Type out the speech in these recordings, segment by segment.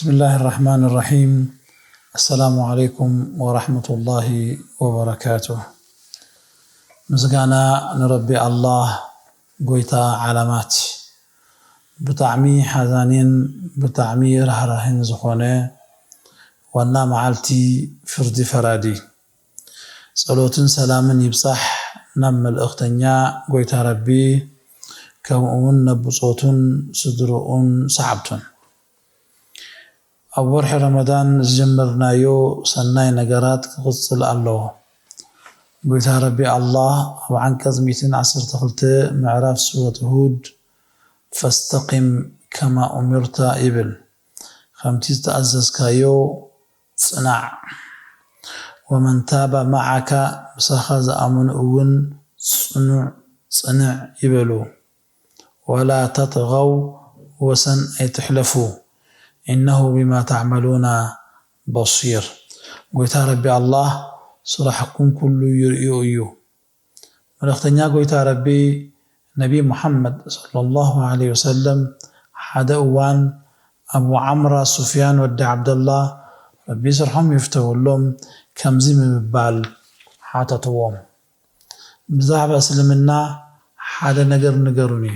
بسم الله الرحمن الرحيم. السلام عليكم ورحمة الله وبركاته. ምስጋና ንረቢ ኣላህ፣ ጎይታ ዓለማት፣ ብጣዕሚ ሓዛኒን ብጣዕሚ ራህራህን ዝኾነ ዋና መዓልቲ ፍርዲ ፈራዲ። ጸሎትን ሰላምን ይብጻሕ ናብ መልእኽተኛ ጎይታ ረቢ፣ ከምኡ እውን ነብጾቱን ስድርኡን ሰዓብቱን። ኣብ ወርሒ ረመዳን ዝጀመርናዮ ሰናይ ነገራት ክቕጽል ኣለዎ። ጎይታ ረቢ ኣላህ ኣብ ዓንቀጽ ሚእትን ዓሰርተ ክልተ ምዕራፍ ሱረት ሁድ ፈስተቂም ከማ ኡሚርተ ይብል። ከምቲ ዝተኣዘዝካዮ ጽናዕ። ወመን ታበ መዓካ፣ ምሳኻ ዝኣመኑ እውን ጽኑዕ፣ ጽንዕ ይበሉ። ወላ ተጥገው፣ ወሰን ኣይትሕለፉ። ኢነሁ ቢማ ተዕመሉና በሲር። ጎይታ ረቢ ኣላህ ስራሕኩም ኩሉ ይርእዮ እዩ። መልእኽተኛ ጎይታ ረቢ ነቢ ሙሓመድ ሰለላሁ ዐለይሂ ወሰለም ሓደ እዋን ኣቡ ዓምራ ሱፍያን ወዲ ዓብደላ ረቢ ስርሖም ይፍተወሎም ከምዚ ብምባል ሓተትዎም። ብዛዕባ እስልምና ሓደ ነገር ንገሩኒ፣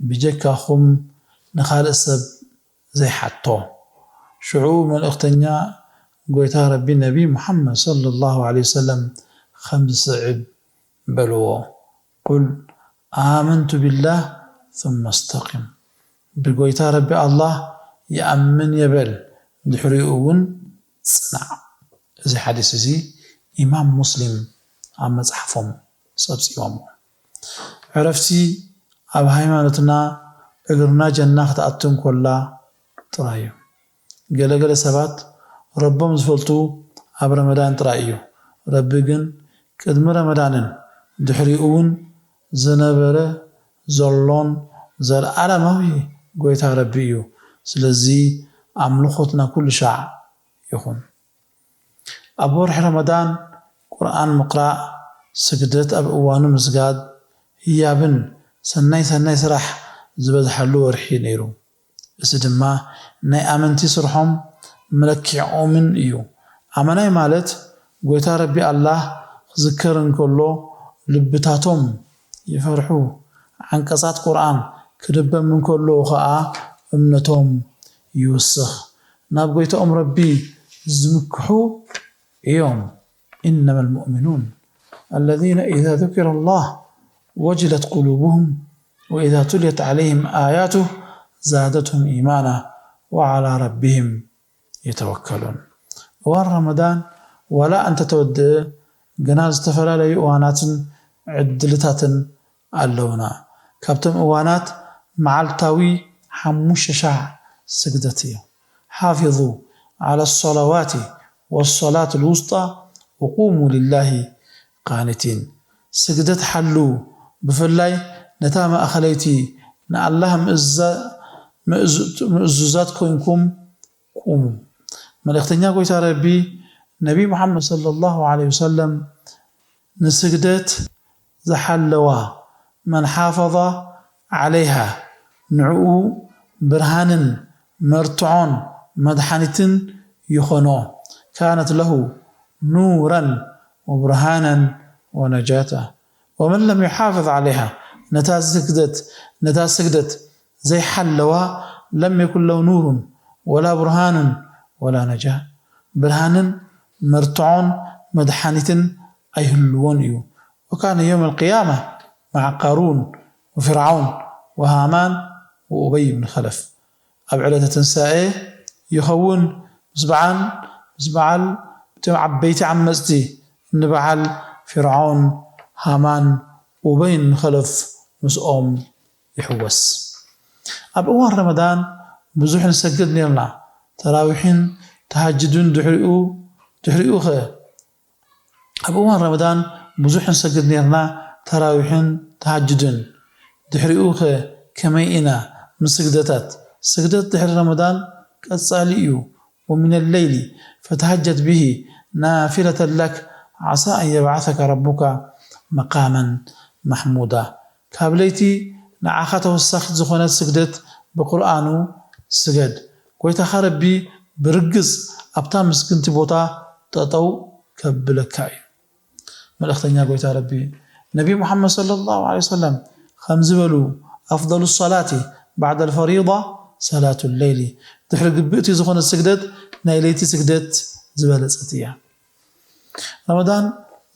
ብጀካኹም ንኻልእ ሰብ ዘይሓቶ። ሽዑ መልእኽተኛ ጎይታ ረቢ ነቢ ሙሓመድ ሰለላሁ ዐለይሂ ወሰለም ከም ዝስዕብ በልዎ፣ ቁል ኣመንቱ ቢላህ ثم استقم። ብጎይታ ረቢ ኣላህ ይኣምን የበል፣ ድሕሪኡ እውን ጽናዕ። እዚ ሓዲስ እዚ ኢማም ሙስሊም ኣብ መጽሓፎም ጸብጺቦሞ። ዕረፍቲ ኣብ ሃይማኖትና እግርና ጀና ክትኣቱ እንኮላ ጥራይ እዩ። ገለ ገለ ሰባት ረቦም ዝፈልጡ ኣብ ረመዳን ጥራይ እዩ። ረቢ ግን ቅድሚ ረመዳንን ድሕሪኡ እውን ዝነበረ ዘሎን ዘለኣለማዊ ጎይታ ረቢ እዩ። ስለዚ ኣምልኾትና ኩሉ ሻዕ ይኹን። ኣብ ወርሒ ረመዳን ቁርኣን ምቕራእ፣ ስግደት ኣብ እዋኑ ምስጋድ፣ ህያብን ሰናይ ሰናይ ስራሕ ዝበዝሓሉ ወርሒ ነይሩ። እዚ ድማ ናይ ኣመንቲ ስርሖም መለኪዖምን እዩ። ኣመናይ ማለት ጎይታ ረቢ ኣላህ ክዝከር እንከሎ ልብታቶም ይፈርሑ፣ ዓንቀጻት ቁርኣን ክድበም እንከሎ ኸኣ እምነቶም ይውስኽ፣ ናብ ጎይታኦም ረቢ ዝምክሑ እዮም። إنما المؤمنون الذين إذا ذكر الله وجلت قلوبهم وإذا تليت عليهم آياته زادتهم إيمانا وعلى ربهم يتوكلون። እዋን ረመዳን ዋላ እንተተወደአ፣ ግና ዝተፈላለዩ እዋናትን ዕድልታትን ኣለውና። ካብቶም እዋናት መዓልታዊ ሓሙሽተ ሻዕ ስግደት እዩ። ሓፊዙ ዓላ ሰላዋቲ ወሰላት ልውስጣ ወቁሙ ሊላሂ ቃኒቲን። ስግደት ሓልዉ፣ ብፍላይ ነታ ማእኸለይቲ ንኣላህ ምእዛ-፣ ምእዙ-፣ ምእዙዛት ኮይንኩም ቁሙ። መልእኽተኛ ጎይታ ረቢ ነቢ ሙሓመድ ሰለላሁ ዐለይሂ ወሰለም ንስግደት ዝሓለዋ፣ መን ሓፈظ ዓለይሃ፣ ንዕኡ ብርሃንን መርትዖን መድሓኒትን ይኾኖ፣ ካነት ለሁ ኑረን ወብርሃነን ወነጃታ። ወመን ለም ዩሓፍዝ ዓለይሃ፣ ነታ ስግደት፣ ነታ ስግደት ዘይሓለዋ፣ ለም የኩን ለሁ ኑሩን ወላ ብርሃኑን ወላ ነጃ፣ ብርሃንን መርትዖን መድሓኒትን ኣይህልዎን እዩ። ወካነ የውም ኣልቅያማ መዓ ቃሩን ወፍርዓውን ወሃማን ወኡበይ ብን ኸለፍ። ኣብ ዕለተ ትንሳኤ ይኸውን ምስ በዓል፣ ምስ በዓል እቶም ዓበይቲ ዓመፅቲ እንበዓል ፊርዓውን ሃማን ኡበይን ኸለፍ ምስኦም ይሕወስ። ኣብ እዋን ረመዳን ብዙሕ ንሰግድ ነርና፣ ተራዊሕን ተሃጅድን ድሕሪኡ፣ ድሕሪኡ ኸ ኣብ እዋን ረመዳን ብዙሕ ንሰግድ ነርና፣ ተራዊሕን ተሃጅድን። ድሕሪኡ ኸ ከመይ ኢና ምስ ስግደታት? ስግደት ድሕሪ ረመዳን ቀጻሊ እዩ። ومن الليل فتهجد به نافلة لك عسى أن يبعثك ربك مقاما محمودا። ካብ ለይቲ ንዓኻ ተወሳኺት ዝኾነት ስግደት ብቁርኣኑ ስገድ። ጎይታኻ ረቢ ብርግጽ ኣብታ ምስግንቲ ቦታ ጠጠው ከብለካ እዩ። መልእኽተኛ ጎይታ ረቢ ነቢ ሙሓመድ ሰለላሁ ዐለይሂ ወሰለም ከምዚ በሉ፣ ኣፍደሉ ሰላቲ ባዕደ ልፈሪዳ ሰላቱ ለይሊ፣ ድሕሪ ግብእቲ ዝኾነት ስግደት ናይ ለይቲ ስግደት ዝበለጸት እያ። ረመዳን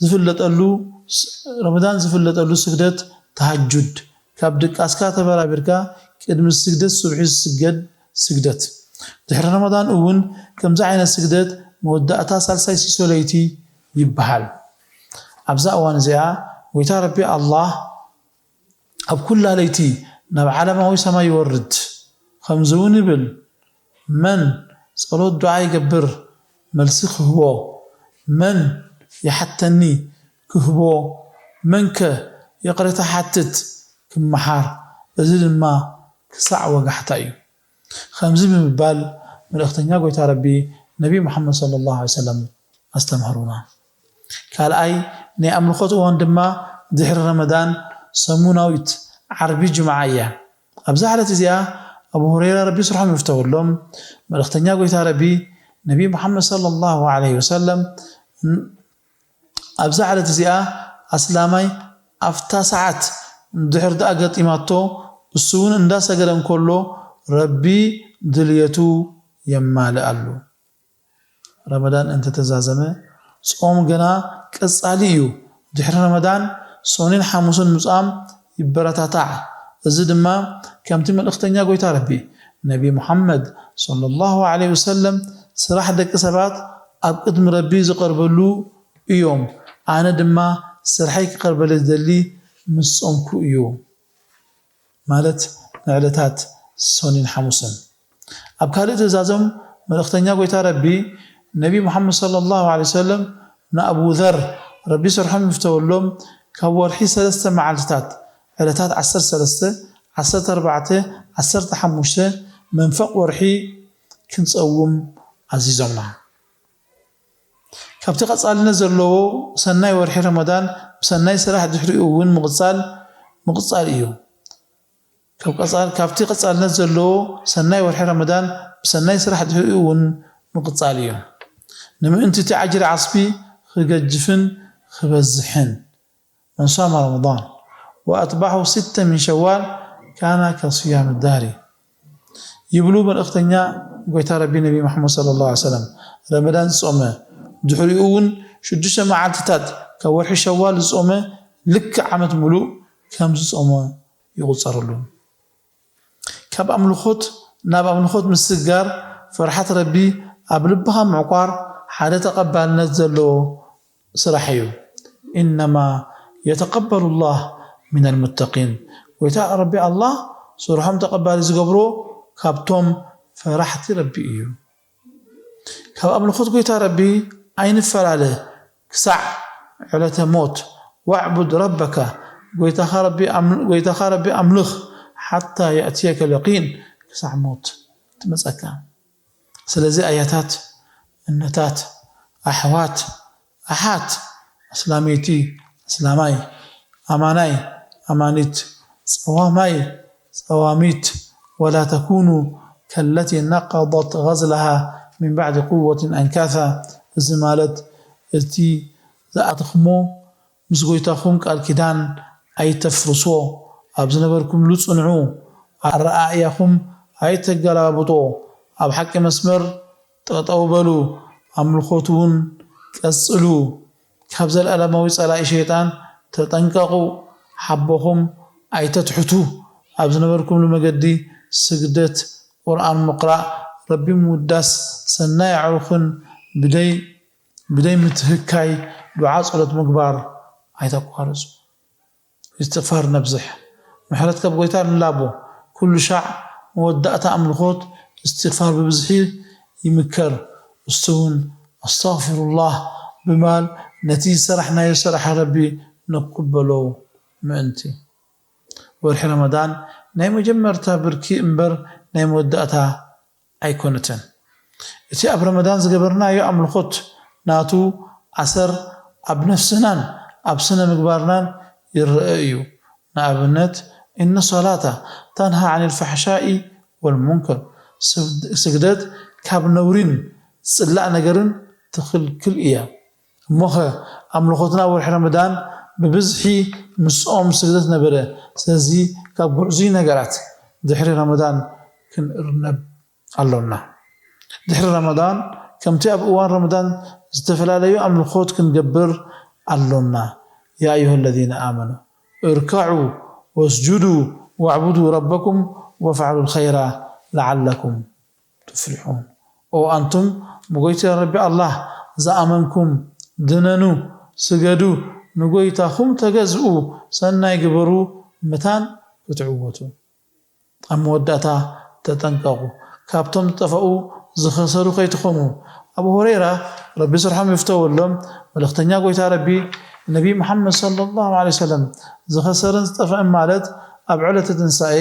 ዝፍለጠሉ ረመዳን ዝፍለጠሉ ስግደት ተሃጁድ፣ ካብ ድቃስካ ተበራቢርካ ቅድሚ ስግደት ሱብሒ ዝስገድ ስግደት። ድሕሪ ረመዳን እውን ከምዚ ዓይነት ስግደት መወዳእታ ሳልሳይ ሲሶ ለይቲ ይበሃል። ኣብዛ እዋን እዚኣ ጎይታ ረቢ ኣላህ ኣብ ኩላ ለይቲ ናብ ዓለማዊ ሰማይ ይወርድ። ከምዚ እውን ይብል፣ መን ጸሎት ዱዓ ይገብር፣ መልሲ ክህቦ፣ መን ይሓተኒ፣ ክህቦ፣ መንከ ይቕሬታ ሓትት፣ ክመሓር፣ እዚ ድማ ክሳዕ ወጋሕታ እዩ። ከምዚ ብምባል መልእኽተኛ ጎይታ ረቢ ነቢ ሙሓመድ ሰለላሁ ዐለይሂ ወሰለም ኣስተምህሩና። ካልኣይ ናይ ኣምልኾት እዋን ድማ ድሕሪ ረመዳን ሰሙናዊት ዓርቢ ጅምዓ እያ። ኣብዛ ዕለት እዚኣ ኣቡ ሁረይራ ረቢ ስርሖም ይፍተወሎም፣ መልእኽተኛ ጎይታ ረቢ ነቢ ሙሓመድ ሰለላሁ ዐለይሂ ወሰለም ኣብዛ ዕለት እዚኣ ኣስላማይ ኣብታ ሰዓት ድሕር ደኣ ገጢማቶ፣ እሱ እውን እንዳሰገደ እንከሎ ረቢ ድልየቱ የማልኣሉ። ረመዳን እንተተዛዘመ ጾም ገና ቀጻሊ እዩ። ድሕሪ ረመዳን ሶኒን ሓሙስን ምጻም ይበረታታዕ። እዚ ድማ ከምቲ መልእኽተኛ ጎይታ ረቢ ነቢ ሙሓመድ ሰለላሁ ዐለይሂ ወሰለም፣ ስራሕ ደቂ ሰባት ኣብ ቅድሚ ረቢ ዝቐርበሉ እዮም፣ ኣነ ድማ ስርሐይ ክቐርበለይ ዝደሊ ምስ ጾምኩ እዩ። ማለት ንዕለታት ሶኒን ሓሙስን። ኣብ ካልእ ትእዛዞም መልእኽተኛ ጎይታ ረቢ ነቢ ሙሓመድ ሰለላሁ ዐለይሂ ወሰለም ንኣቡ ዘር ረቢ ስርሖም ይፍተወሎም፣ ካብ ወርሒ ሰለስተ መዓልትታት፣ ዕለታት ዓሰርተ ሰለስተ፣ ዓሰርተ ኣርባዕተ፣ ዓሰርተ ሓሙሽተ መንፈቕ ወርሒ ክንጸውም ኣዚዞምና። ካብቲ ቀጻልነት ዘለዎ ሰናይ ወርሒ ረመዳን ብሰናይ ስራሕ ድሕሪኡ እውን ምቕጻል ምቕጻል እዩ። ካብ ቀጻል ካብቲ ቀጻልነት ዘለዎ ሰናይ ወርሒ ረመዳን ብሰናይ ስራሕ ድሕሪኡ እውን ምቕጻል እዩ። ንምእንቲ እቲ ኣጅሪ ዓስቢ ክገጅፍን ክበዝሕን። من صام رمضان وأتبعه ستا من شوال كان كصيام الدهر ይብሉ መልእኽተኛ ጎይታ ረቢ ነቢ መሓመድ ሰለላሁ ዐለይሂ ወሰለም። ረመዳን ዝጾመ ድሕሪኡ እውን ሽዱሽተ መዓልትታት ካብ ወርሒ ሸዋል ዝጾመ ልክዕ ዓመት ሙሉእ ከም ዝጾመ ይቑጸረሉ። ካብ ኣምልኾት ናብ ኣምልኾት ምስግጋር ፍርሓት ረቢ ኣብ ልብኻ ምዕቋር ሓደ ተቐባልነት ዘለዎ ስራሕ እዩ። ኢነማ የተቀበሉ ላህ ሚነል ሙተቂን፣ ጎይታ ረቢ ኣላህ ስርሖም ተቐባሊ ዝገብሮ ካብቶም ፈራሕቲ ረቢ እዩ። ካብ ኣምልኾት ጎይታ ረቢ ኣይንፈላለ ክሳዕ ዕለተ ሞት። ወዕቡድ ረበካ፣ ጎይታኻ ረቢ ኣም- ጎይታኻ ረቢ ኣምልኽ፣ ሓታ የእትየከ ልየቂን፣ ክሳዕ ሞት ትመፀካ። ስለዚ ኣያታት፣ እነታት፣ ኣሕዋት፣ ኣሓት፣ ኣስላመይቲ፣ ኣስላማይ፣ ኣማናይ፣ ኣማኒት፣ ጸዋማይ፣ ጸዋሚት፣ ወላ ተኩኑ ከለቲ ነቀضት غزلها من بعد قوة أنكاثا። እዚ ማለት እቲ ዝኣተኽሞ ምስ ጎይታኹም ቃል ኪዳን ኣይተፍርስዎ፣ ኣብ ዝነበርኩምሉ ጽንዑ፣ ኣረኣእያኹም ኣይተገላብጦ፣ ኣብ ሓቂ መስመር ጠጠው በሉ፣ ኣምልኾት እውን ቀጽሉ። ካብ ዘለኣለማዊ ጸላኢ ሸይጣን ተጠንቀቑ፣ ሓቦኹም ኣይተትሕቱ፣ ኣብ ዝነበርኩምሉ መገዲ ስግደት፣ ቁርኣን ምቕራእ፣ ረቢ ምውዳስ፣ ሰናይ ኣዕሩኽን ብደይ ብደይ ምትህካይ ዱዓ ጸሎት ምግባር ኣይተቋርጹ። እስትግፋር ነብዝሕ፣ ምሕረት ካብ ጎይታ ንላቦ። ኩሉ ሻዕ መወዳእታ ኣምልኾት እስትግፋር ብብዝሒ ይምከር። እሱ እውን ኣስተግፊሩላህ ብማል ነቲ ዝሰራሕናዮ ስራሕ ረቢ ንክበሎ ምእንቲ። ወርሒ ረመዳን ናይ መጀመርታ ብርኪ እምበር ናይ መወዳእታ ኣይኮነትን። እቲ ኣብ ረመዳን ዝገበርናዮ ኣምልኾት ናቱ ኣሰር ኣብ ነፍስናን ኣብ ስነ ምግባርናን ይረአ እዩ። ንኣብነት፣ እነ ሰላታ ተንሃ ዓን ልፋሕሻኢ ወልሙንከር፣ ስግደት ካብ ነውሪን ዝጽላእ ነገርን ትኽልክል እያ። እሞኸ ኣምልኾትና ወርሒ ረመዳን ብብዝሒ ምስ ጾም ስግደት ነበረ። ስለዚ ካብ ግዕዙይ ነገራት ድሕሪ ረመዳን ክንእርነብ ኣሎና። ድሕሪ ረመዳን ከምቲ ኣብ እዋን ረመዳን ዝተፈላለዩ ኣምልኾት ክንገብር ኣሎና። يا أيها الذين آمنوا اركعوا واسجدوا واعبدوا ربكم وافعلوا الخير لعلكم تفلحون። ኦ ኣንቱም ብጎይታ ረቢ ኣላህ ዝኣመንኩም፣ ድነኑ፣ ስገዱ፣ ንጎይታኹም ተገዝኡ፣ ሰናይ ግበሩ፣ መታን ክትዕወቱ። ኣብ መወዳእታ ተጠንቀቑ፣ ካብቶም ዝጠፈኡ ዝኸሰሩ ከይትኾኑ። ኣቡ ሁረይራ ረቢ ስርሖም ይፍተወሎም፣ መልእኽተኛ ጎይታ ረቢ ነቢ ሙሓመድ ሰለላሁ ዐለይሂ ወሰለም ዝኸሰረን ዝጠፍአን ማለት ኣብ ዕለተ ትንሳኤ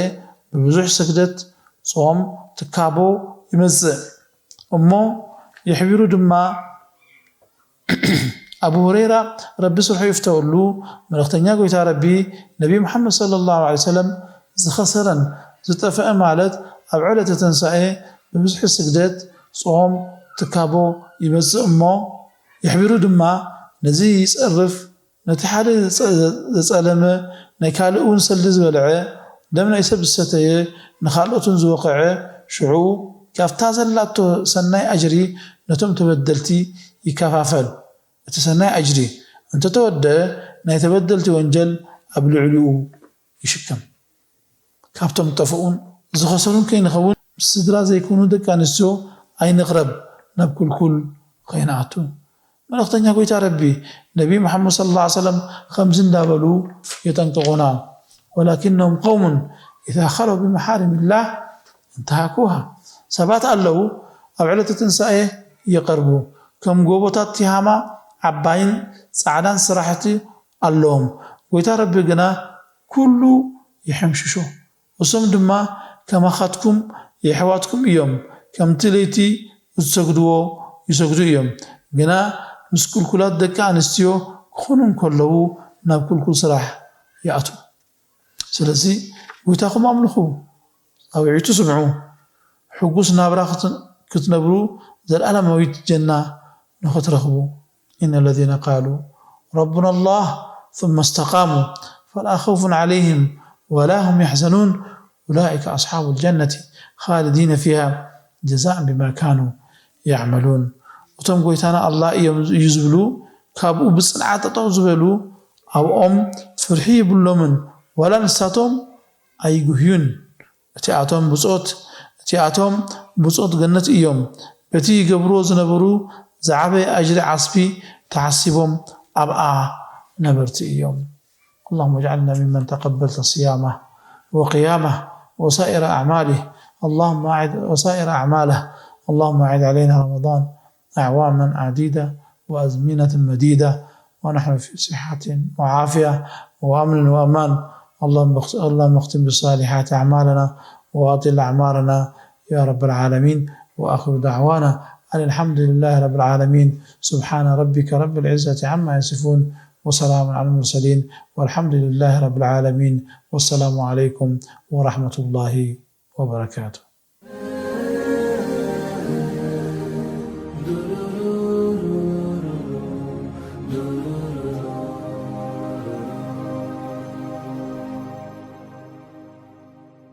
ብብዙሕ ስግደት፣ ጾም፣ ትካቦ ይመጽእ። እሞ የሕቢሩ ድማ ኣቡ ሁረይራ ረቢ ስርሑ ይፍተወሉ፣ መልእኽተኛ ጎይታ ረቢ ነቢ ሙሓመድ ሰለላሁ ዐለይሂ ወሰለም ዝኸሰረን ዝጠፍአ ማለት ኣብ ዕለተ ተንሳኤ ብብዝሒ ስግደት፣ ጾም፣ ትካቦ ይመጽእ እሞ የሕቢሩ ድማ ነዚ ይጸርፍ፣ ነቲ ሓደ ዝጸ-፣ ዘጸለመ፣ ናይ ካልእ እውን ሰልዲ ዝበልዐ፣ ደም ናይ ሰብ ዝሰተየ፣ ንኻልኦትን ዝወቕዐ፣ ሽዑ ካብታ ዘላቶ ሰናይ ኣጅሪ ነቶም ተበደልቲ ይከፋፈል። እቲ ሰናይ ኣጅሪ እንተተወደአ፣ ናይ ተበደልቲ ወንጀል ኣብ ልዕሊኡ ይሽከም። ካብቶም ዝጠፍኡን ዝኸሰሩን ከይንኸውን፣ ምስ ስድራ ዘይኮኑ ደቂ ኣንስትዮ ኣይንቕረብ፣ ናብ ኩልኩል ከይንኣቱ። መልእኽተኛ ጎይታ ረቢ ነቢ ሙሓመድ ሰለላሁ ዐለይሂ ወሰለም ከምዚ እንዳበሉ የጠንቅቑና፣ ወላኪነሁም ቀውሙን ኢዛ ኸለው ብመሓሪሚላህ እንተሃኩሃ። ሰባት ኣለዉ ኣብ ዕለተ ትንሳኤ ይቐርቡ፣ ከም ጎቦታት ቲሃማ ዓባይን ጻዕዳን ስራሕቲ ኣለዎም። ጎይታ ረቢ ግና ኩሉ ይሕምሽሾ። እሶም ድማ ከማኻትኩም የሕዋትኩም እዮም፣ ከምቲ ለይቲ እትሰግድዎ ይሰግዱ እዮም፣ ግና ምስ ኩልኩላት ደቂ ኣንስትዮ ክኾኑ እንከለዉ ናብ ኩልኩል ስራሕ ይኣትዉ። ስለዚ ጎይታኹም ኣምልኹ፣ ጻውዒቱ ስምዑ፣ ሕጉስ ናብራ ክት-፣ ክትነብሩ፣ ዘለኣለማዊት ጀና ንኽትረኽቡ። إن الذين قالوا ربنا الله ثم استقاموا فلا خوف عليهم ولا هم يحزنون أولئك أصحاب الجنة خالدين فيها جزاء بما كانوا يعملون። እቶም ጎይታና ኣላህ እዮም እዩ ዝብሉ፣ ካብኡ ብጽንዓት ጠጠው ዝበሉ፣ ኣብኦም ፍርሒ የብሎምን፣ ዋላ ንሳቶም ኣይጉህዩን። እቲኣቶም ብጾት፣ እቲኣቶም ብጾት ገነት እዮም። በቲ ይገብርዎ ዝነበሩ ዝዓበየ ኣጅሪ ዓስቢ ተሓሲቦም ኣብኣ ነበርቲ እዮም። اللهم اجعلنا ممن تقبلت صيامه وقيامه وسائر أعماله. اللهم أعد وسائر أعماله. اللهم أعد علينا رمضان أعواما عديدة وأزمنة مديدة ونحن في صحة وعافية وأمن وأمان. اللهم اخت-، اللهم اختم بالصالحات أعمالنا وأطل أعمارنا يا رب العالمين. وآخر دعوانا أن الحمد لله رب العالمين. سبحان ربك رب العزة عما يصفون وسلام على المرسلين والحمد لله رب العالمين. والسلام عليكم ورحمة الله وبركاته.